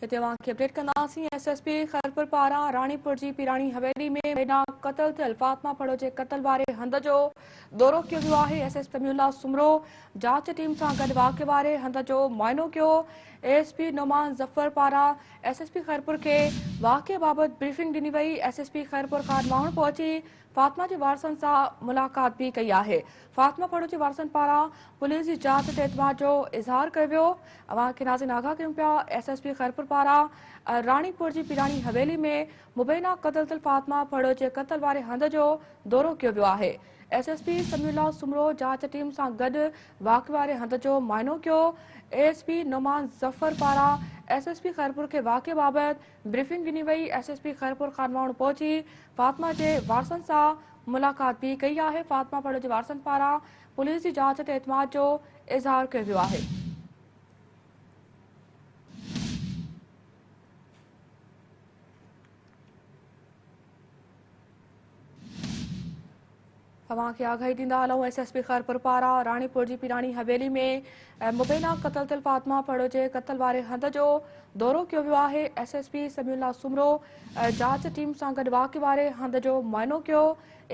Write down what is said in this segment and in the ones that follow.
هتي اوهان کي اپڊيٽ ڪنداسين ايس ايس پي خيرپور پاران راڻيپور جي پيراڻي حويلي ۾ مبينا قتل ٿيل فاطمه ڦڙو جي قتل واري هنڌ جو دورو ڪيو ويو آهي S S P Samiullah Soomro جاچ ٽيم سان گڏ واقعي واري هنڌ جو معائنو ڪيو A S P Noman Zafar پاران ايس ايس پي خيرپور کي واقعي بابت بريفنگ ڏني وئي S S P Khairpur Khan Wahan پهچي فاطمه جي وارثن سان ملاقات به ڪئي آهي. فاطمه ڦڙو جي وارثن پاران پوليس جي جاچ تي اعتماد جو اظهار ڪيو ويو. اوهان کي ناظرين آگاهه ڪيون پيا ايس ايس پي خيرپور پاران راڻيپور جي پيراڻي حويلي ۾ مبينا قتل ٿيل فاطمه ڦڙو جي قتل واري هنڌ جو دورو ڪيو ويو آهي. S S P Samiullah Soomro جاچ ٽيم سان گڏ واقعي واري هنڌ جو معائنو ڪيو. A S P Noman Zafar پاران ايس ايس پي خيرپور کي واقعي بابت بريفنگ ڏني وئي. S S P Khairpur Khanwahan پهچي فاطمه جي وارثن سان ملاقات به ڪئي آهي. فاطمه ڦڙو جي وارثن پاران پوليس جي جاچ تي اعتماد جو اظهار ڪيو ويو آهي. اوهان کي آگاهي ڏيندا هلون ايس ايس پي خيرپور پاران راڻيپور جي پيراڻي حويلي ۾ مبينا قتل ٿيل فاطمه ڦڙو جي قتل واري هنڌ جو دورو ڪيو ويو آهي S S P Samiullah Soomro جاچ ٽيم سان گڏ واقعي واري هنڌ جو معائنو ڪيو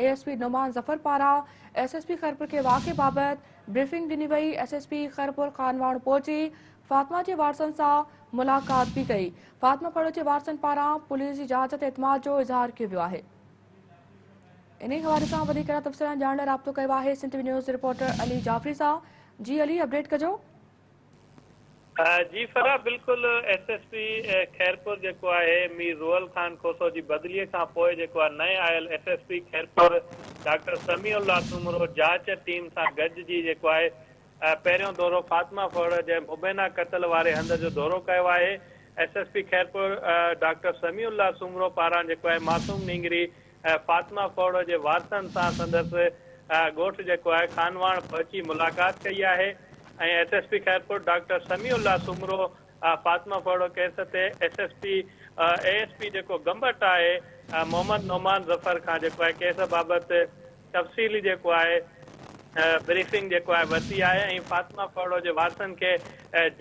A S P Noman Zafar پاران ايس ايس پي خيرپور کي واقعي بابت بريفنگ ڏني وئي S S P Khairpur Khanwahan پهچي فاطمه جي وارثن سان ملاقات به ڪئي فاطمه ڦڙو جي وارثن پاران پوليس جي جاچ تي اعتماد جو اظهار ڪيو ويو آهي. انهي حوالي سان وڌيڪ تفصيل ڄاڻڻ لاء رابطو ڪيو آهي Sindh T V news reporter Ali Jafri سان جي علي اپڊيٽ ڪجو. جي فرح بلڪل ايس ايس پي خيرپور جيڪو آهي مير روحل خان کوسو جي بدلي کان پوء جيڪو آهي نئين آيل S S P Khairpur doctor Samiullah Soomro جاچ ٽيم سان گڏجي جيڪو آهي پهريون دورو فاطمه ڦوڙ جي مبينا قتل واري هنڌ جو دورو ڪيو آهي، S S P Khairpur doctor Samiullah Soomro پاران جيڪو آهي معصوم نينگري فاطمه ڦوڙ جي وارثن سان سندس ڳوٺ جيڪو آهي خانواهڻ پهچي ملاقات ڪئي آهي ۽ S S P Khairpur doctor Samiullah Soomro Fatima Phoro case تي S S P A S P جيڪو گمبٽ آهي محمد نعمان ظفر کان جيڪو آهي ڪيس بابت تفصيلي جيڪو آهي بريفنگ جيڪو آهي ورتي آهي ۽ فاطمه ڦرڙو جي وارثن کي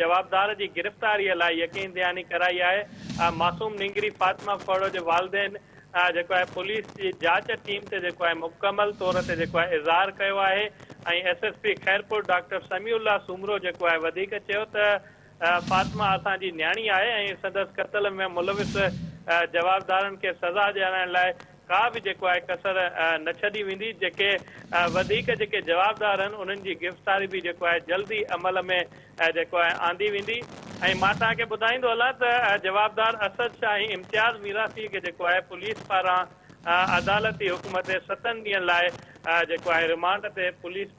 جوابدار جي گرفتاري لاء يقين دهاني ڪرائي آهي معصوم نينگري فاطمه ڦرڙو جي والدين جيڪو آهي پوليس جي جاچ ٽيم تي جيڪو آهي مڪمل طور تي جيڪو آهي اظهار ڪيو آهي ۽ S S P Khairpur doctor Samiullah Soomro جيڪو آهي وڌيڪ چيو ته فاطمه اسان جي نياڻي آهي ۽ سندس قتل ۾ ملوث جوابدارن کي سزا ڏيارائڻ لاء ڪا به جيڪو آهي ڪسر نه ڇڏي ويندي، جيڪي وڌيڪ جيڪي جوابدار آهن انهن جي گرفتاري به جيڪو آهي جلدي عمل ۾ جيڪو آهي آندي ويندي ۽ مان توهان کي ٻڌائيندو هلان ته جوابدار اسد شاهه ۽ امتياز ميراسي کي جيڪو آهي پوليس پاران عدالتي حڪم تي ستن ڏينهن لاء جيڪو آهي رمانڊ تي پوليس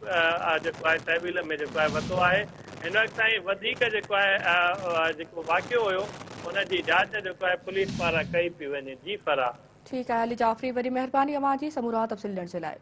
جيڪو آهي تحويل ۾ جيڪو آهي ورتو آهي هن وقت تائين وڌيڪ جيڪو آهي جيڪو واقعو هيو ان جي جاچ جيڪو آهي پوليس پاران ڪئي پئي وڃي جي فرح. ٺيڪ آهي علي جعفري وڏي مهرباني اوهان جي سمورا تفصيل ڏيڻ جي لاء.